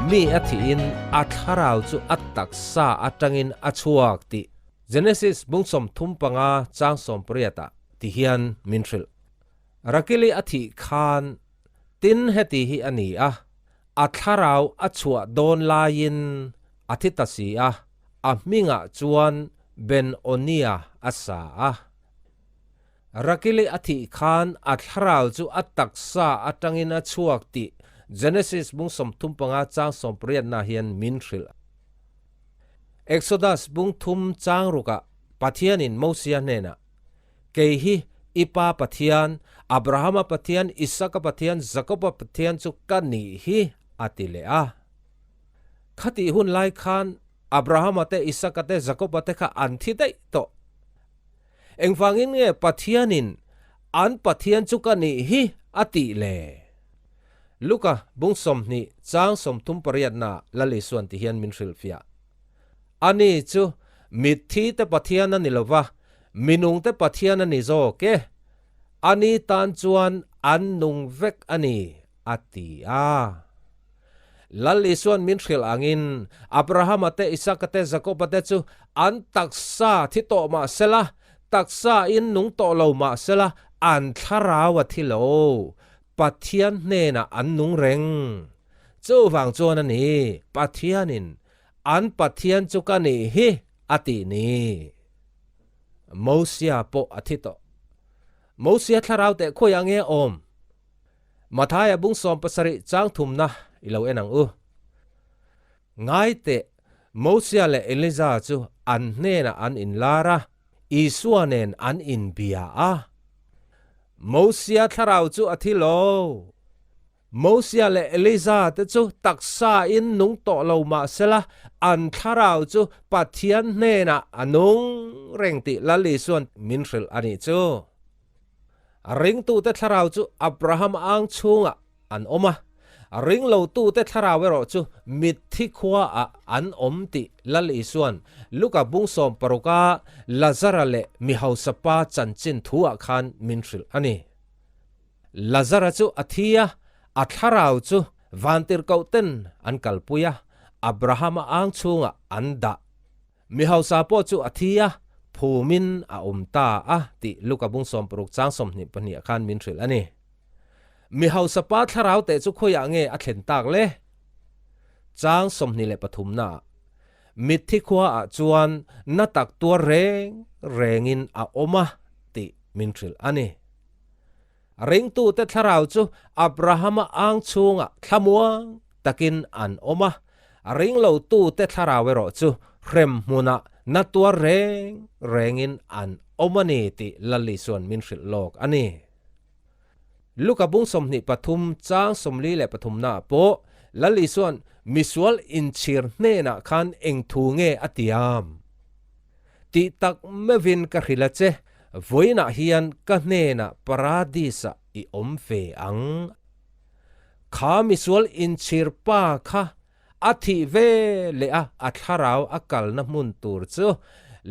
Mi a thihin a thlarau chu a taksa atangin a chhuak tih Genesis bung 35 chang 18 ah ti hian min hrilh. Rakili a thih khan tin heti hi a ni a, a thlarau a chhuah dawn laiin a thi ta si a, a hmingah chuan Ben-Onia a sa a. Rakili a thih khan a thlarau chu a taksa atangin a chhuak tih Genesis bung 35 chang 18na hian min hrilh. Exodus bung 3 chang rukah Pathianin Mosia hnenah, Kei hi i pa Pathian, Abrahama Pathian, Isaka Pathian, Jakoba Pathian chu ka nih hi, a ti leh a. Khatih hun lai khan Abrahama te, Isaka te, Jakoba te kha an thi daih tawh. Engvangin nge Pathianin an Pathian chu ka nih hi a tih le? Luka bung 20 chang 38 na Lal Isuan ti hian min hrilhfiah. Ani chu mitthi te Pathian a ni lo va, minung te Pathian a ni zawk e. Ani tan chuan an nung vek a ni, a ti a. Lal Isuan min hrilh angin Abrahama te, Isaka te, Jakoba te chu an taksa thi tawh mah sela, taksa in nung tawh lo mah sela, an thlarau a thi lo. Pathian hnenah an nung reng. Chuvang chuan a ni, Pathianin an Pathian chu ka nih hi a tih ni. Mosia pawh a thi tawh. Mosia thlarau teh khawiah nge awm? Mathaia bung 17 chang thumna i lo en ang u. Ngai teh, Mosia leh Eliza chu an hnenah an inlar a, Isua nen an inbia a. Mosia thlarau chu a thi lo. Mosia leh Eliza te chu taksa in nung tawh lo mah sela, an thlarau chu Pathian hnenah a nung reng tih Lal Isuan min hrilh a nih chu. Ringtute thlarau chu Abraham ang chhungah an awm a, ringlotute thlarau erawh chu mitthi khuaah an awm tih Lal Isuan Luka bung 16 a Lazara leh mi hausa pa chanchin thuah khan min hrilh a ni. Lazara chu a thi a, a thlarau chu vantirhkohten an kalpui a, Abrahama ang chhungah an dah. Mi hausa pawh chu a thi a, phumin a awm ta a tih Luka bung 16 chang 22 ah khan min hrilh a ni. Mi hausa pa thlarau teh chu khawiah nge a thlen tak le? Chang 23 naah, Mitthi khuaah chuan na tak tuar reng rengin a awm a tih min hrilh a ni. Ringtute thlarau chu Abrahama ang chhungah thlamuang takin an awm a, ringlotute thlarau erawh chu hrem hmunah na tuar reng rengin an awm a ni tih Lal Isuan min hrilh lawk a ni. Luka bung 23 chang 43 naah pawh Lal Isuan misual inchhir hnenah khan eng thu nge a tiam? Tih tak meuhin ka hrilh a che, vawiinah hian ka hnenah Paradis-ah i awm ve ang. Kha misual inchhir pa kha a thih ve leh a, a thlarau a kalna hmun tur chu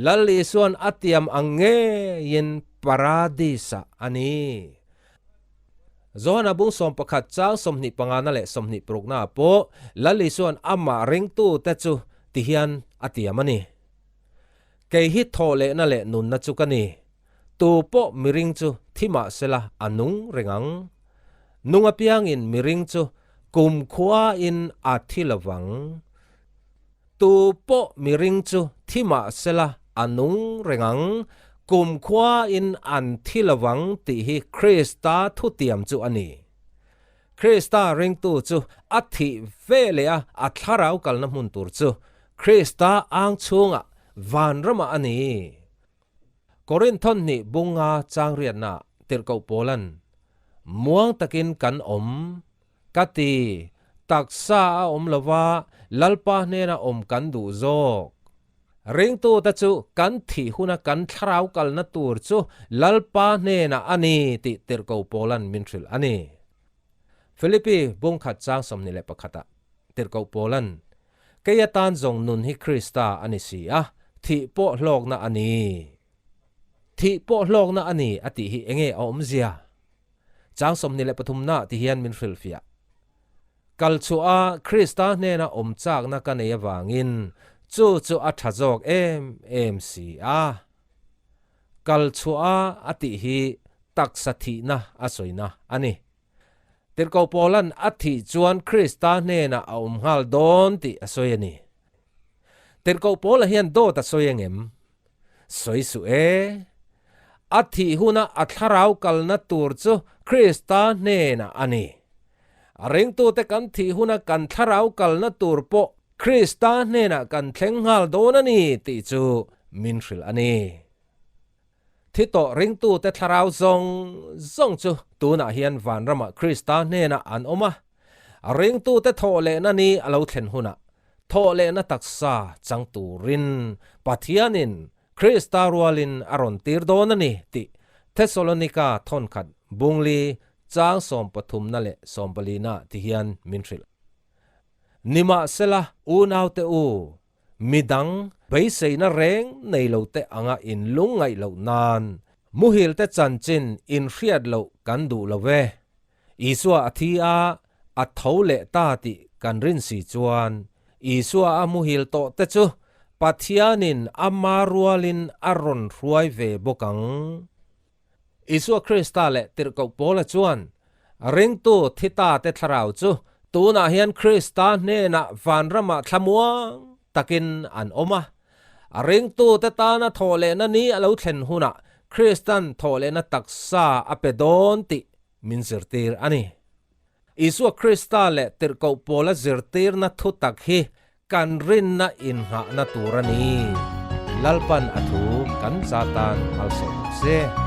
Lal Isuan a tiam ang ngeiin Paradis-ah a ni. Johana bung 11 chang 25 na leh 26 naah pawh Lal Isuan amah ringtute chu tihian a tiam a ni. Kei hi thaw lehna leh nunna chu ka ni. Tu pawh miring chu thi mah sela a nung reng ang. Nung apiangin miring chu kumkhuain a thi lovang. Tu pawh miring chu thi mah sela a nung reng ang, kumkhuain an thi lovang tih hi Krista thutiam chu a ni. Krista ringtu chu a thih ve leh a, a thlarau kalna hmun tur chu Krista ang chhungah vanramah a ni. Korinthon hnih bunga chang riatna tirhkoh Paulan, Muang takin kan awm, ka ti, taksa a awm lova Lalpa hnena awm kan duh zawk. Ringtute chu kan thih huna kan thlarau kalna tur chu Lalpa hnenah a ni tih tirhkoh Paulan min hrilh a ni. Philippi bung khat chang 21 ah tirhkoh Paulan, Kei atan zawng nun hi Krista a ni si a, thih pawh hlawkna a ni. Thih pawh hlawkna a ni a tih hi enge a awmzia? Chang 23 na ti hian min hrilhfiah. Kal chhuah a Krista hnena awm chakna ka nei avangin chu chu a tha zawk em em si a. Kal chhuah a a tih hi taksa thihna a sawina a ni. Tirhkoh Paula'n a thih chuan Krista hnenah a awm nghal dawn tih a sawi a ni. Tirhkoh Paula hian dawt a sawi angem? Sawi suh e. A thih huna a thlarau kalna tur chu Krista hnenah a ni. A ringtute kan thih huna kan thlarau kalna tur pawh Krista hnenah kan thleng nghal dawn a ni tih chu min hrilh a ni. Thi tawh ringtute thlarau zawng zawng chu tunah hian vanramah Krista hnenah an awm a. A ringtute thawh lehna ni a lo thlen hunah thawh lehna taksa chang turin Pathianin Krista rualin a rawn tir dawn a ni tih Thesalonika thawnkhat bungli chang sawmpathumna leh sawmpalina ti hian min hrilh. Nimahsela, unaute u, Midang beiseina reng nei lo te anga in lungngaih loh nan muhil te chanchin in hriat loh kan duh lo ve. Isua a thi a, a tho leh ta tih kan rin si chuan Isua a muhil tawh te chu Pathianin ama rualin a rawn hruai ve bawk ang. Isua Krista leh Tirhkoh Paula chuan ringtu thi ta te thlarau chu tunah hian Krista hnenah vanramah thlamuang takin an awm a. A ringtute tana thawhlehna ni a lo thlen hunah Kristan thawhlehna taksa a pe dawn tih min zirtir a ni. Isua Krista leh Tirhkoh Paula zirtirna thutak hi kan rinna innghahna tur a ni. Lalpan a thu kan za tan malsawm rawh se.